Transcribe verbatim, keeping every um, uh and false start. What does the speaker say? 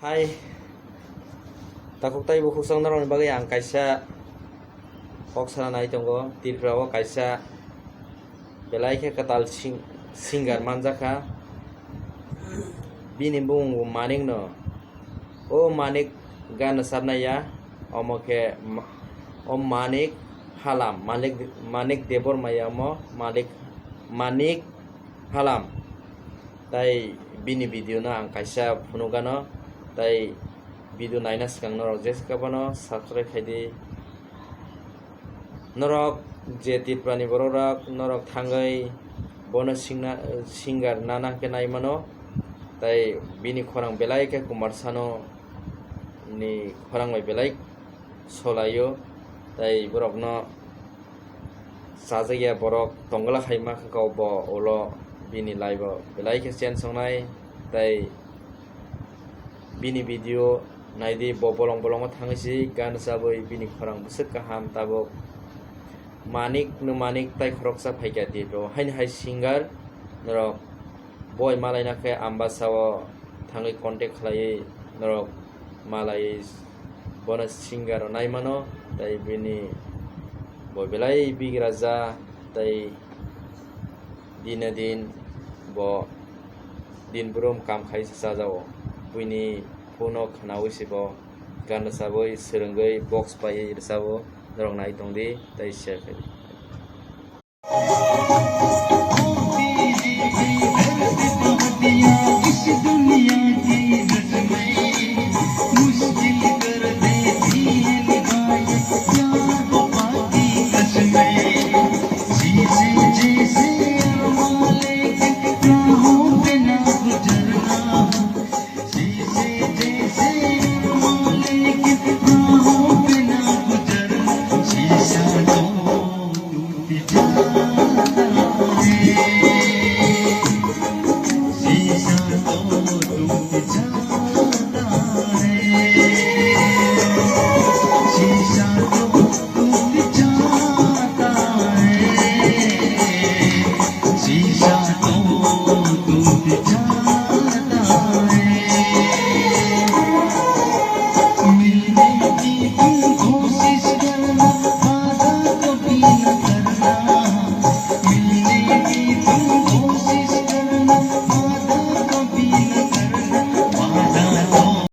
Hai, takhuk tei bukhuk chwng norokni bagwi ang kaisa kok sana nai tongo. Tripura o kaisa belai khe kwtal sing-, singer manjakha. Bini bumung bo Manik no. O Manik gan rwchapnai ya, omo khe ma-, o Manik Halam, Malik, Manik Debbarma ya omo, Malik, Manik Halam. Tai bini video no ang kaisa phunukgano, tai video naina swkang norok jesa khe bono subscribe khai di. Norok je Tripura ni borok rok norok thangwi bono singna, singer nana khe nai mano, tai bini khorang belai khe Kumar Sanu ni khorang bai belai solaio, tai borok no chajakya borok tongla khai ma khe kok bo ulo bini live o belai khe change wngnai, tai bini video naidi bo bolong bolongo thangwi si gan rwchabwi bini khorang bwswk kaham tabuk Manik no Manik tai khoroksa phaikha di bro haini hai singer norok boi malaina khe Ambasa o thangwi contact khlaiwi norok malaiwi bono singer rok nai mano, tai bini bo belai bigra ja, tai dine din bo din brum kam khai se chajago. Buini phone o khwnawi se bo gan rwchabwi swrwngwi box paiwi rwchabo, norok nai tong di tai share khai di.